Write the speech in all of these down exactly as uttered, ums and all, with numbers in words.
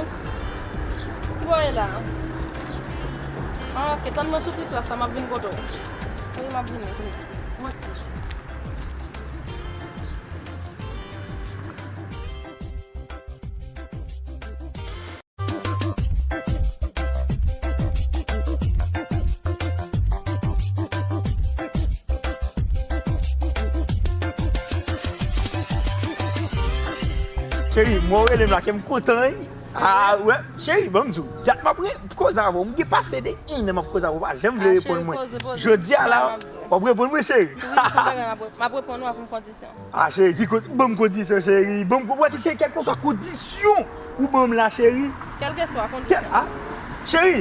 Ki bò w ye la? Ah, ok, tann mwen sou ti plas la, m ap vin kote w. Wi, m ap vini. Ok. Cheri, mwen w rele m la, kè m kontan, wi. Ah, wè, cheri, ban m di w, dat m ap re-, koze avè w. M gen pase de inè m ap koze avè w, w pa janm vle reponn mwen. Jodi a la, w ap reponn mwen, cheri. Wi, se yon bagay m ap re-, m ap reponn ou avèk yon kondisyon. Ah, cheri, ki kon-, ban m kondisyon, cheri. Ban m, wè ki, cheri, kèlkeswa kondisyon ou ban m la, cheri. Kèlkeswa kondisyon. Ah, cheri,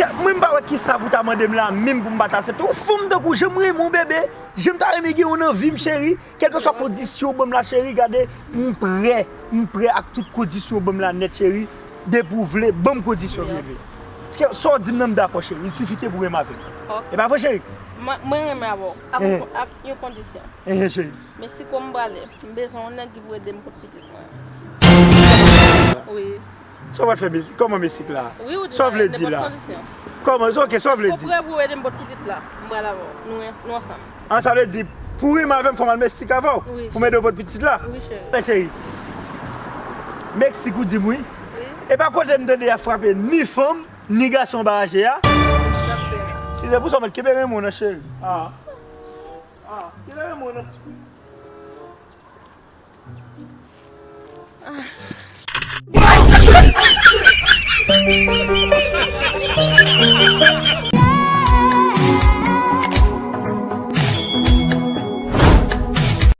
kè-, mwen m pa wè kisa pou ta mande m la, menm pou m pa ta aksepte. Yon fanm tankou w, jan m renmen w, bebe. Jan m ta renmen gen w nan vi m, cheri. Kèlkeswa kondisyon ou ban m la, cheri, gade, m prè. M prè ak tout kondisyon ou ban m la nèt, cheri. Depi w vle, ban m kondisyon, bebe. Kè-, sa w di m nan, m dakò, cheri. Il sifi ke pou renmen avè m. Ok. E pa vre, cheri? Mwen, mwen renmen avè w. Ak yon, ak yon kondisyon. Enhen, cheri. Meksiko m prale, m bezwen yon nèg ki pou ede m pot pitit mwen. Wi. Sa w pral fè Meksik? Kòman Meksik la? Wi, ou di sa w vle di la? Kòman? Sa, ok, sa w vle di? Èske w prè pou w ede m pot pitit la? M pral avè w. Nou, nou ansanm. Ah, sa vle di, pou w renmen avè m, fò m al Meksik avè w? Wi, cheri. Pou m ede w pot pitit la? Wi, cheri. Men, cheri, Meksik ou di m, wi? Wi. E pa kote m tande y ap frape ni fanm, ni gason anba raje a? Egzakteman. Si se pou sa, w mèt kenbe renmen w nan, cheri. Ah. Ah, kenbe renmen w nan.